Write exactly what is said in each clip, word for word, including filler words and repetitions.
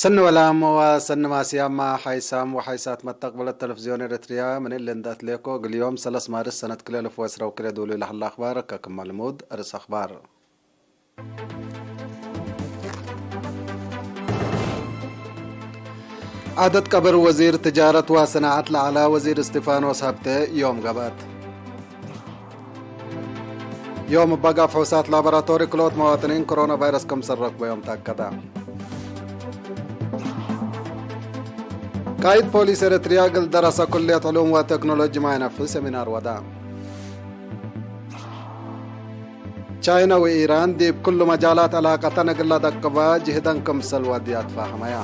ሰኒ ወላም ወሰኒ ማስያማ ሓይሳም ወሓይሳት መተቅብለት ተለፍዝዮን ኤረትርያ፣ ምን እሊ እንደ አትሌኮ እግል ዮም ሰለስ ማርስ ሰነት ክልኤ አልፍ ወዕስራ ወክልኤ ዶሉ ለሀለ አኽባር ከክመ ልሙድ አርስ አኽባር። ዓደት ቀብር ወዚር ትጃረት ወሰናዐት ለዐለ ወዚር እስቲፋኖስ ሀብቴ ዮም ገብአት። ዮም እበ ጋፍ ሑሳት ላቦራቶሪ ክልኦት መዋጥኒን ኮሮና ቫይረስ ክምሰል ረክበዮም ተአከደ። ቃይድ ፖሊስ ኤረትርያ እግል ደረሰ ኩልየት ዕሉም ወቴክኖሎጂ ማይ ነፍዕ ሰሚናር ወደ። ቻይነ ወኢራን ዲብ ኩሉ መጃላት ዕላቀተን እግል ለደቅበ ጅህደን ክምሰል ወድያ ትፋህመያ።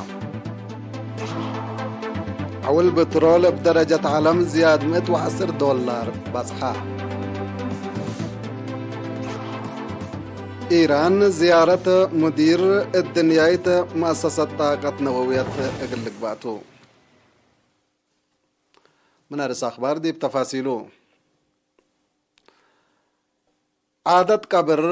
ዐውል ብትሮል እብ ደረጀት ዐለም ዝያድ ምእት ወዐስር ዶላር በጽሐ። ኢራን ዝያረት ሙዲር እድንያይት መአሰሰት ጣቀት ነወውየት እግል ልግባቱ። ምን አርስ አኽባር ዲብ ተፋሲሉ። ዓደት ቀብር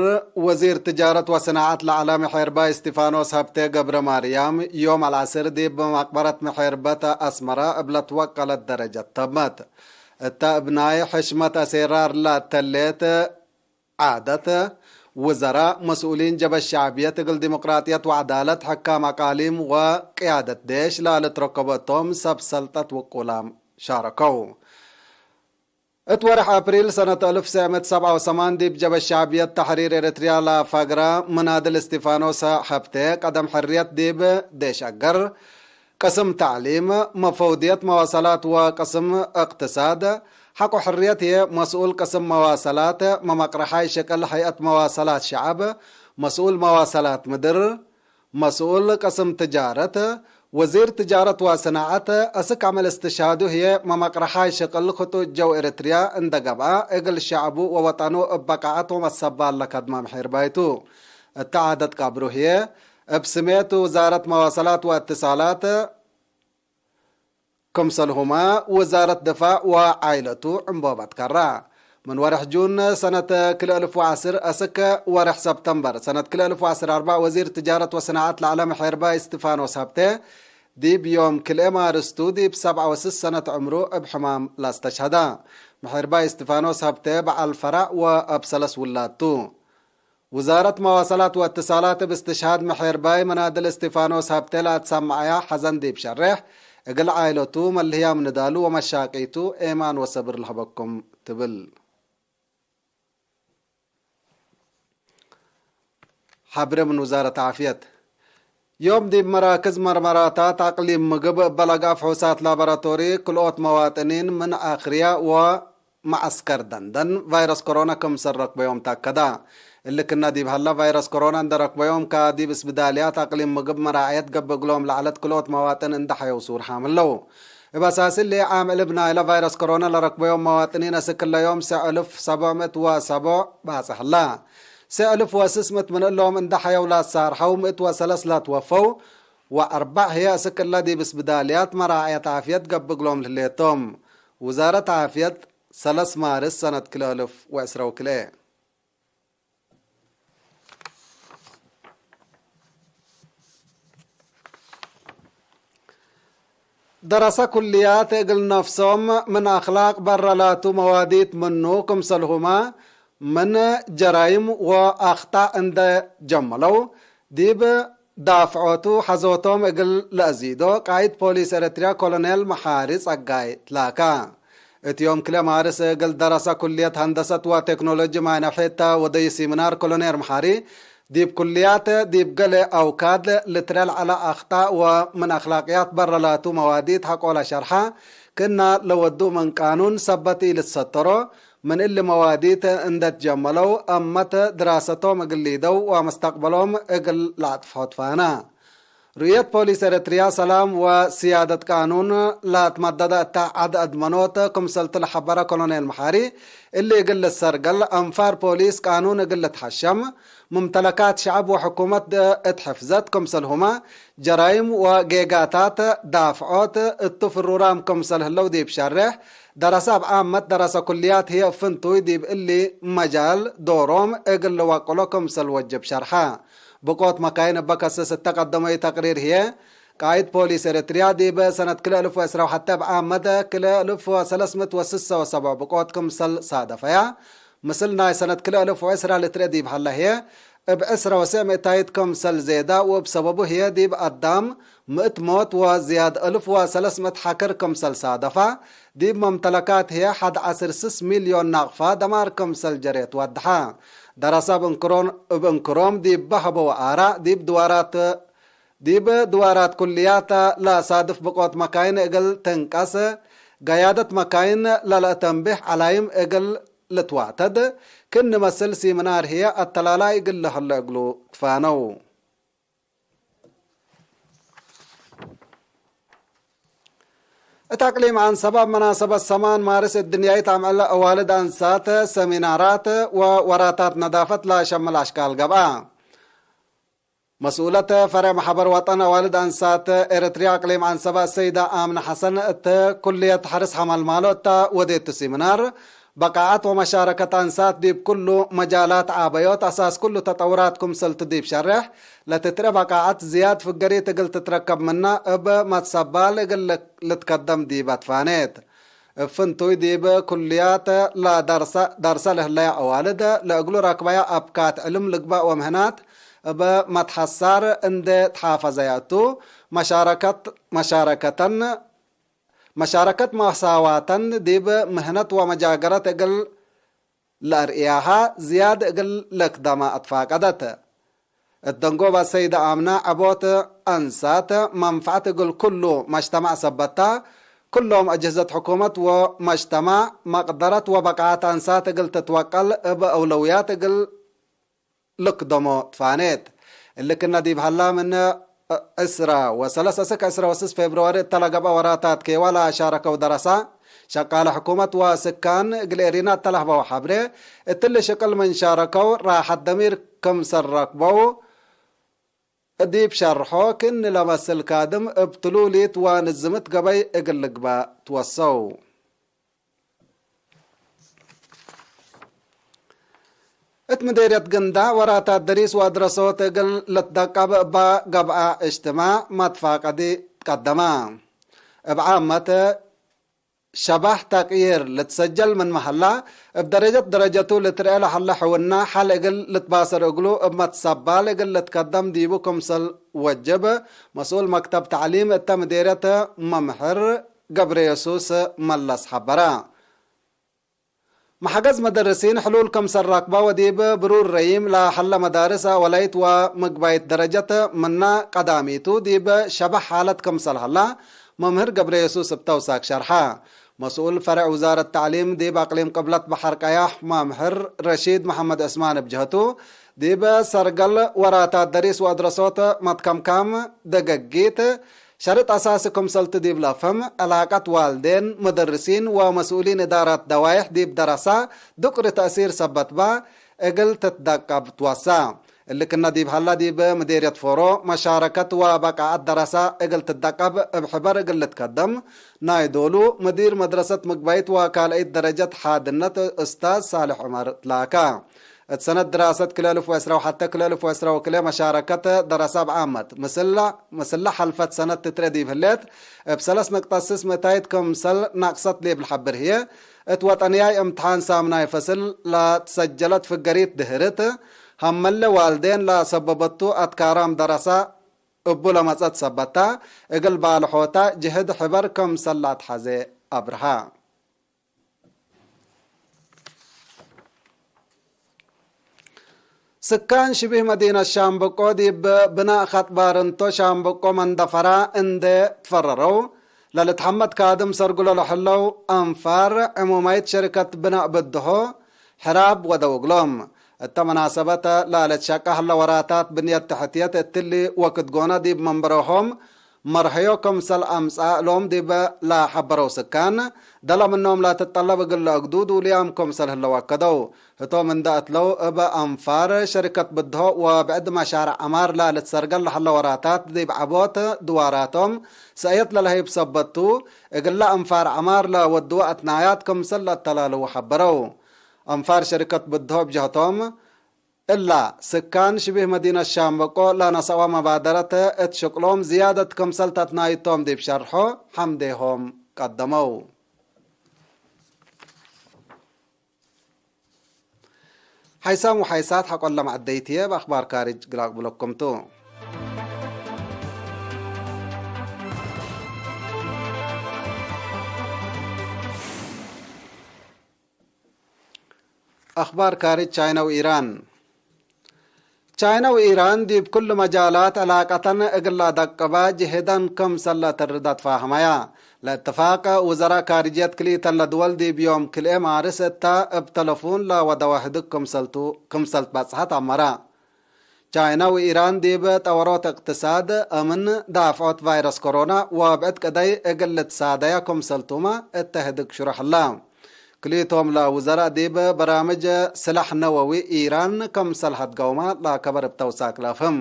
ወዚር ትጃረት ወሰናዐት ለዐለ ምሔርባይ እስቲፋኖስ ሀብቴ ገብረማርያም ዮም አልዐስር ዲብ መቅበረት ምሔርበት አስመረ እብ ለትወቀለት ደረጀት ተመት። እተ እብ ናይ ሕሽመት አሴራር ለተሌት ዓደት፣ ውዘራእ፣ መስኡሊን ጀበ ሸዕብየት እግል ዲሞቅራጥየት ወዐዳለት፣ ሕካም አቃሊም ወቅያደት ዴሽ ለልትረከቦ እቶም ሰብ ሰልጠት ውቁላም ሻረከው። እት ወርሕ አፕሪል ሰነት አልፍ ሰዕ ምእት ሰብዓ ወሰማን ዲብ ጀበ ሸዕብየት ተሕሪር ኤረትርያ ለፈግረ ምናድል እስቲፋኖስ ሐብቴ፣ ቀደም ሕርየት ዲብ ዴሽ አገር፣ ቅስም ተዕሊም፣ መፈውድየት መዋሰላት ወቅስም እቅትሳድ፣ ሐቆ ሕርየት ህዬ መስኡል ቅስም መዋሰላት፣ መመቅረሓይ ሽቅል ሀይአት መዋሰላት ሸዐብ፣ መስኡል መዋሰላት ምድር፣ መስኡል ቅስም ትጃረት፣ ወዚር ትጃረት ወሰናዐት፣ አስክ ዐመል እስትሽሃዱ ህዬ መመቅረሓይ ሽቅል ክጡጭ ጀው ኤረትርያ እንደ ገብአ፣ እግል ሸዐቡ ወወጠኑ እብ በቃዐት ወመሰባል ለከድመ ምሒርባይ ቱ። እተ ዓደት ቀብሩ ህዬ፣ እብ ስሜት ውዛረት መዋሰላት ወእትሳላት፣ ክምሰልሁመ ውዛረት ድፋዕ ወዓይለቱ ዕንቦበት ከራ። ምን ወርሕ ጁን ሰነት ክልኤ አልፍ ወዐስር አስክ ወርሕ ሰብተምበር ሰነት ክልኤ አልፍ ወዐስር አርበዕ ወዚር ትጃረት ወሰናዐት ለዐለ ምሔርባይ እስቲፋኖስ ሀብቴ፣ ዲብ ዮም ክልኤ ማርስ ቱ ዲብ ሰብዓ ወስስ ሰነት ዕምሩ እብ ሕማም ለአስተሽሀዳ። ምሔርባይ እስቲፋኖስ ሀብቴ በዐል ፈራዕ ወአብ ሰለስ ውላድ ቱ። ውዛረት መዋሰላት ወእትሳላት እብ እስትሽሃድ ምሔርባይ መናድል እስቲፋኖስ ሀብቴ ለአትሰመዐያ ሐዘን ዲብ ሸሬሕ፣ እግል ዓይለቱ፣ መልህያም ንዳሉ ወመሻቂቱ ኤማን ወሰብር ለሀበኩም ትብል። ሐብሬ ምን ውዛረት ዓፍየት። ዮም ዲብ መራክዝ መርመራታት አቅሊም ምግብ እበ ለገአ ፍሑሳት ላቦራቶሪ ክልኦት መዋጥኒን ምን አክርያ ወ መዐስከር ደንደን ቫይረስ ኮሮና ክምሰል ረክበዮም ተአከዳ። እሊ ክነ ዲብ ሀላ፣ ቫይረስ ኮሮና እንደ ረክበዮም ከዲብ እስብዳልያት አቅሊም ምግብ መራዐየት ገብእ እግሎም ለዐለት ክልኦት መዋጥን እንደ ሐየው ሱር ሐም ህለው። እብ አሳስ እሊ፣ ዓም ዕልብ ናይለ ቫይረስ ኮሮና ለረክበዮም መዋጥኒን አስክ እለ ዮም ሰዕ እልፍ ሰቦዕ ምእት ወሰቦዕ ባጽሕ ህላ። ሰዕ እልፍ ወስስ ምእት ምን እሎም እንደ ሐየው ለአሳርሐው፣ ምእት ወሰለስ ለትወፈው ወአርበዕ ህዬ አስክ እለ ዲብ እስብዳልያት መራዐየት ዓፍየት ገብእ እግሎም ለህሌቶም። ውዛረት ዓፍየት ሰለስ ማርስ ሰነት ክልኤ አልፍ ወዕስራ ወክልኤ። ደረሰ ኩልያት እግል ነፍሶም ምን አክላቅ በረ ላቱ መዋዲት ምኑ፣ ክምሰልሁመ ምን ጀራይም ወአክጣእ እንደ ጀመለው፣ ዲብ ዳፍዖቱ ሐዞቶም እግል ለአዚዶ፣ ቃይድ ፖሊስ ኤረትርያ ኮሎኔል መሓሪ ጸጋይ ትላካ። እት ዮም ክልኤ ማርስ እግል ደረሰ ኩልየት ሀንደሰት ወቴክኖሎጂ ማይ ነብሒ እተ ወደዩ ሲምናር ኮሎኔል መሓሪ፣ ዲብ ኩልያት ዲብ ገሌ አውካድ ልትረል ዐለ አክጣእ ወምን አክላቅያት በረ ላቱ መዋዲት ሐቆለ ሸርሐ፣ ክእና ለወዱ ምን ቃኑን ሰበት ኢልትሰተሮ፣ ምን እሊ መዋዲት እንደ ትጀመለው፣ አመት ድራሰቶም እግል ሊደው ወመስተቅበሎም እግል ለአጥፍሖ ትፋነ። ርእየት ፖሊስ ኤረትርያ ሰላም ወስያደት ቃኑን ለአትመደደ እተ ዐድ አድመኖት ክምሰልቱ ለሐበረ ኮሎኔል መሓሪ፣ እሊ እግል ልሰርገል አንፋር ፖሊስ ቃኑን እግል ልትሐሸም፣ ሙምተለካት ሸዐብ ወሕኩመት እት ሕፍዘት ክምሰልሁመ፣ ጀራይም ወጌጋታት ዳፍዖት እቱ ፍሩራም ክምሰል ህለው ዲብ ሸሬሕ፣ ደረሰ እብ ዓመት ደረሰ ኩልያት ህዬ ፍንቱይ ዲብ እሊ መጃል ዶሮም እግል ልወቅሎ ክምሰል ወጅብ ሸርሐ። ብቆት መካይን እበ ከስስ እተ ቀደመዩ ተቅሪር ህዬ፣ ቃይድ ፖሊስ ኤረትርያ ዲብ ሰነት ክልኤ እልፍ ወዕስራ ወሐቴ እብ ዓመት ክልኤ እልፍ ወሰለስ ምእት ወስሰ ወሰብዕ ብቆት ክምሰል ሳደፈያ፣ ምስል ናይ ሰነት ክልኤ እልፍ ወዕስራ ልትርኤ ዲብ ሀለ ህዬ፣ እብ ዕስራ ወሰዕ ምእታይት ክምሰል ዜዳ ወእብ ሰበቡ ህዬ ዲብ አዳም ምእት ሞት ወዝያድ እልፍ ወሰለስ ምእት ሐክር ክምሰል ሳደፋ፣ ዲብ መምተለካት ህዬ ሐድ ዐስር ስስ ሚልዮን ናቅፋ ደማር ክምሰል ጀሬት ወድሐ። ደረሰ እብ እንክሮን፣ እብ እንክሮም ዲብ በሀበው አራእ ዲብ ድዋራት ዲብ ድዋራት ኩልያት ለሳድፍ ብቆት መካይን እግል ትንቀስ፣ ገያደት መካይን ለለአተንቤህ ዐላይም እግል ልትዋተድ፣ ክን መስል ሲምናር ህዬ አተላላይ እግል ለሀለ እግሉ ትፋነው። እት አቅሊም አንሰብ እብ መናሰበት ሰማን ማርስ እድንያይት አምዕል አዋልድ አንሳት ሰሚናራት ወወራታት ነዳፈት ለሸምል አሽካል ገብአ። መስኡለት ፈሬዕ መሐበር ወጠን አዋልድ አንሳት ኤረትርያ አቅሊም ዐንሰበ ሰይዳ አምነ ሐሰን እት ኩልየት ሐርስ ሐመልማሎ እተ ወዴቱ ሲምናር፣ በቃዐት ወመሻረከት አንሳት ዲብ ኩሉ መጃላት ዐበዮት አሳስ ኩሉ ተጠውራት ክምሰልቱ ዲብ ሸሬሕ፣ ለትትርኤ በቃዐት ዝያድ ፍገሪት እግል ትትረከብ ምነ እብ መትሰባል እግል ልትከደም ዲበ ትፋኔት። እብ ፍንቱይ ዲብ ኩልያት ለደርሰ፣ ደርሰ ለህለያ አዋልድ፣ ለእግሉ ረክበያ አብካት ዕልም ልግበእ ወምህናት እብ መትሐሳር እንዴ ተሓፈዘያ እቱ፣ መሻረከት፣ መሻረከተን፣ መሻረከት መሳዋተን ዲብ ምህነት ወመጃገረት እግል ለአርእያሃ ዝያድ እግል ለክደማ አትፋቀደት። እት ደንጎበ ሰይደ አምነ ዐቦት አንሳት መንፈዐት እግል ኩሉ መጅተማዕ ሰበታ፣ ኩሎም አጅህዘት ሕኩመት ወመጅተማዕ መቅደረት ወበቃዐት አንሳት እግል ትትወቀል እብ አውለውያት እግል ልክደሞ ትፋኔት። እሊ ክነ ዲብ ሀላ ምን ዕስራ ወሰለስ እስክ ዕስራ ወስስ ፌብርዋሪ እተ ለገብአ ወራታት ኬዋ ለአሻረከው ደረሳ፣ ሸቃለ ሕኩመት ወስካን እግል ኤሪና እተ ለህበው ሐብሬ፣ እትሊ ሽቅል ምን ሻረከው ራሐት ደሚር ክምሰል ረክበው ዲብ ሸርሖ፣ ክእኒ ለመስል ካድም እብ ትሉሊት ወንዝምት ገበይ እግል ልግበእ ትወሰው። እት ምዴርየት ግንዳዕ ወራታት ደሪስ ወአድረሶት እግል ልትደቀብ እባ ገብአ እጅትማዕ መትፋቀዲ ትቀደመ። እብ ዓመት ሸባህ ተቅዪር ልትሰጀል ምንመ ሀላ፣ እብ ደረጀት ደረጀቱ ልትርኤ ለሀለ ሕውና ሐል እግል ልትባሰር እግሉ እብ መትሰባል እግል ልትከደም ዲቡ ክምሰል ወጅብ፣ መስኡል መክተብ ተዕሊም እተ ምዴርየት መምህር ገብረየሱስ መለስ ሐበረ። መሐገዝ መደርሲን ሕሉል ክምሰል ረክበ ወዲብ ብሩር ረዪም ለሀለ መዳርስ አወላይት ወምግባይት ደረጀት ምነ ቀዳሚቱ ዲብ ሸበሕ ሓለት ክምሰል ሀላ መምህር ገብረየሱስ እብ ተውሳክ ሸርሐ። መስኡል ፈርዕ ውዛረት ተዕሊም ዲብ አቅሊም ቅብለት በሐር ቀያሕ መምህር ረሺድ መሐመድ ዕስማን እብ ጀህቱ፣ ዲብ ሰርገል ወራታት ደሪስ ወአድረሶት መትከምካም ደገጊት ሸርጥ አሳሲ ክምሰልቱ ዲብ ለፍህም፣ ዕላቀት ዋልዴን፣ መደርሲን ወመስኡሊን እዳራት ደዋይሕ ዲብ ደረሳ ዱቅሪ ተእሲር ሰበት በ እግል ትትደቀብ ትወሳ። እሊ ክነ ዲብ ሀላ ዲብ ምዴርየት ፎሮ፣ መሻረከት ወበቃዐት ደረሳ እግል ትትደቀብ እብ ሕበር እግል ልትከደም፣ ናይ ዶሉ፣ ምዲር መድረሰት ምግባይት ወካልአይት ደረጀት ሓድነት እስታዝ ሳልሕ ዑመር ትላከ። እት ሰነት ድራሰት ክልኤ እልፍ ወዕስራ ወሐቴ ክልኤ እልፍ ወዕስራ ወክልኤ መሻረከት ደረሰ እብ ዓመት፣ ምስለ፣ ምስለ ሐልፈት ሰነት ትትረ ዲብ ህሌት፣ እብ ሰለስ ነቅጠት ስስ ምእታይት ክምሰል ነቅሰት ዲብ ልሐብር ህዬ፣ እት ወጠንያይ እምትሓን ሳምናይ ፈስል ለትሰጀለት ፍገሪት ድህርት፣ ሀመለ ዋልዴን ለሰበበቱ አትካራም ደረሰ እቡ ለመጸት ሰበታ፣ እግል ባልሖታ ጅህድ ሕበር ክምሰል ለአትሐዜ አብርሃ። ስካን ሽቢህ መዲነት ሻምበቆ ዲብ ብናእ ኸጥ ባርንቶ ሻምበቆ መንደፈራ እንዴ ትፈረረው፣ ለልትሐመድ ካድም ሰርጉሎ ለሐለው አንፋር ዕሙማይት ሸሪከት ብናእ ብድሆ ሕራብ ወደው እግሎም። እተ መናሰበት ለልትሸቀ ህለ ወራታት ብንየት ተሕትየት እትሊ ወክድ ጎነ ዲብ መንበሮሆም መርሐዮ ክምሰል አምጽአ እሎም ዲብ ለሐበረው ስካን፣ ደለ ምኖም ለትጠለብ እግል ለአግዱ ዱልያም ክምሰል ህለው አከደው። ህቶም እንደ አትለው እብ አንፋር ሸሪከት ብድሆ ወብዕድ መሻርዕ ዐማር ለልትሰርገል ለሀለ ወራታት ዲብ ዐቦት ድዋራቶም ሰእየት ለለሀይብ ሰበት ቱ፣ እግለ አንፋር ዐማር ለወድወ አትናያት ክምሰል ለአተላልዉ ሐበረው። አንፋር ሸሪከት ብድሆ እብ ጀህቶም፣ እላ፣ ስካን ሽቢህ መዲነት ሻምበቆ ለነሰአወ መባደረት እት ሽቅሎም ዝያደት ክምሰል ተትናይቶም ዲብ ሸርሖ ሐምዴሆም ቀደመው። ሓይሳም ወሓይሳት ሐቆለ መዐደይትዬ፣ እብ አኽባር ካርጅ እግል አቅብለኩም ቱ። አኽባር ካርጅ ቻይና ወኢራን። ቻይና ወኢራን ዲብ ኩሉ መጃላት ዕላቀተን እግል ለአደቅበ ጅህደን ክምሰል ለአተርዳ ትፋህመያ። ለእትፋቅ ውዘራእ ካርጅየት ክልኢተን ለድወል ዲብ ዮም ክልኤ ማርስ እተ እብ ተለፉን ለወደወ ህድግ ክምሰልቱ፣ ክምሰል ትበጽሐት አመራ። ቻይና ወኢራን ዲብ ጠወሮት እቅትሳድ፣ አምን፣ ዳፍዖት ቫይረስ ኮሮና ወብዕድ ቅደይ እግል ልትሳደያ ክምሰልቱመ እተ ህድግ ሽሩሕ ህላ። ክልኢቶም ለውዘራእ ዲብ በራምጅ ስላሕ ነወዊ ኢራን ክምሰል ሀድገውመ ለከበር እብ ተውሳክ ለአፍህም።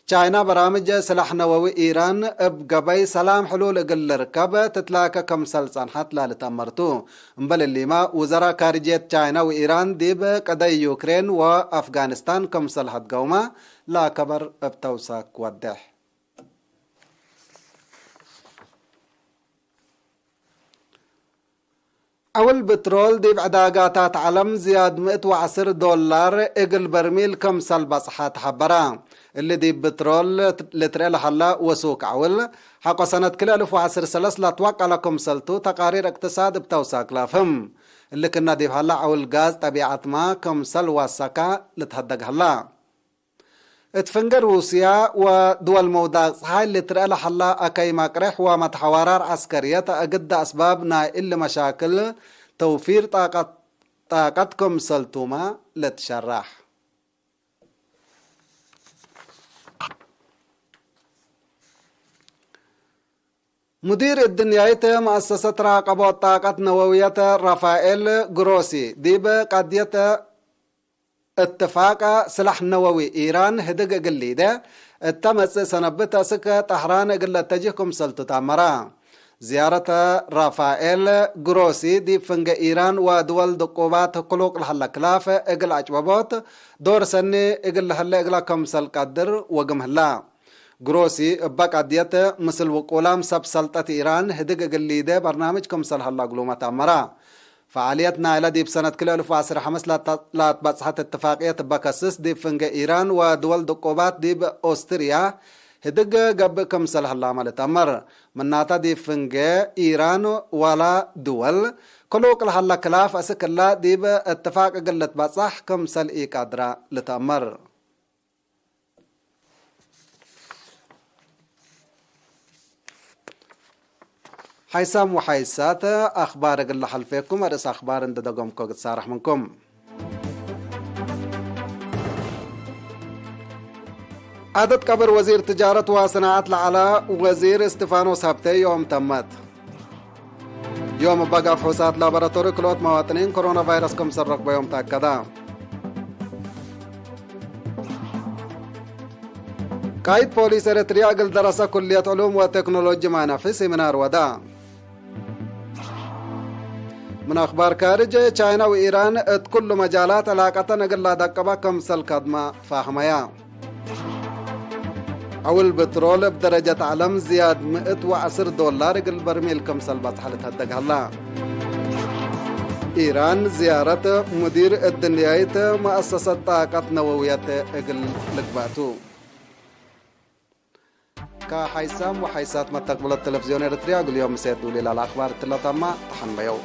ቻይና በራምጅ ስላሕ ነወዊ ኢራን እብ ገበይ ሰላም ሕሉል እግል ልርከብ ትትላከ ክምሰል ጸንሐት ለልትአመር ቱ። እምበል እሊመ፣ ውዘራእ ካርጅየት ቻይና ወኢራን ዲብ ቀደይ ዩክሬን ወአፍጋኒስታን ክምሰል ሀድገውመ ለከበር እብ ተውሳክ ወዴሕ። ዐውል ብትሮል ዲብ ዕዳጋታት ዐለም ዝያድ ምእት ወዐስር ዶላር እግል በርሚል ክምሰል በጽሐ ተሐበረ። እሊ ዲብ ብትሮል ልትርኤ ለሀለ ወሱክ ዐውል፣ ሐቆ ሰነት ክልኤ አልፍ ወዐስር ሰለስ ለትወቀለ ክምሰልቱ ተቃሪር እቅትሳድ እብ ተውሳክ ለአፍህም። እሊ ክነ ዲብ ሀለ ዐውል ጋዝ ጠቢዐትመ ክምሰል ወሰከ ልትሀደግ ሀላ። እት ፍንጌ ሩስያ ወድወል መውዳቅ ጸሓይ ልትርአ ለሀላ አከይ መቅሬሕ ወመትሐዋራር ዐስከርየት፣ እግደ አስባብ ናይ እሊ መሻክል ተውፊር ጣቀት፣ ጣቀት ክምሰልቱመ ልትሸራሕ። ሙዲር እድንያይት መአሰሰት ራቀቦት ጣቀት ነወውየት ራፋኤል ግሮሲ፣ ዲብ ቀድየት እትፋቅ ስላሕ ነወዊ ኢራን ህድግ እግል ሊደ እተ መጽእ ሰነብት አስክ ጠህራን እግል ለተጅህ ክምሰልቱ ተአመረ። ዝያረት ራፋኤል ግሮሲ ዲብ ፍንጌ ኢራን ወድወል ድቁባት ክሉቅ ለሀለ ክላፍ እግል አጭበቦት ዶር ሰኒ እግል ለሀለ እግላ ክምሰል ቀድር ወግም ህላ። ግሮሲ እበ ቀድየት ምስል ውቁላም ሰብ ሰልጠት ኢራን ህድግ እግል ሊደ በርናምጅ ክምሰል ሀላ እግሉመ ተአመረ። ፈዓልየት ናይለ ዲብ ሰነት ክልኤ አልፍ ወዐስር ሐምስ ለአትበጽሐት እትፋቅየት እበ ከስስ፣ ዲብ ፍንጌ ኢራን ወድወል ድቁባት ዲብ ኦስትርያ ህድግ ገብእ ክምሰል ህላመ ልትአመር። ምናተ፣ ዲብ ፍንጌ ኢራን ወላ ድወል ክሉቅ ለሀለ ክላፍ አስክ እለ ዲብ እትፋቅ እግል ልትበጸሕ ክምሰል ኢቀድረ ልትአመር። ሓይሳም ወሓይሳት አኽባር እግል ለሐልፌኩም፣ አርእስ አኽባር እንዴ ደገምኮ እግል ትሳረሕ ምንኩም። ዓደት ቀብር ወዚር ትጃረት ወሰናዐት ለዐለ ወዚር እስቲፋኖስ ሀብቴ ዮም ተመት። ዮም እበ ጋፍ ሑሳት ላቦራቶሪ ክልኦት መዋጥኒን ኮሮና ቫይረስ ክምሰል ረክበዮም ተአከደ። ቃይድ ፖሊስ ኤረትርያ እግል ደረሰ ኩልየት ዕሉም ወቴክኖሎጂ ማነፊ ሴሚናር ወዳ። ምን አኽባር ካርጅ፣ ቻይና ወኢራን እት ኩሉ መጃላት ዕላቀተን እግል ለአደቅበ ክምሰል ከድመ ፋህመያ። ዐውል ብትሮል እብ ደረጀት ዐለም ዝያድ ምእት ወዐስር ዶላር እግል በርሜል ክምሰል በጽሐ ልትሀደግ ሀላ። ኢራን ዝያረት ሙዲር እድንያይት መአሰሰት ጣቀት ነወውየት እግል ልግበእ ቱ። ከሓይሳም ወሓይሳት መተቅብለት ቴሌቪዝዮን ኤረትርያ እግል ዮም ምሴት ዱሊላ ለአኽባር እትለ ተማ ተሐንበየው።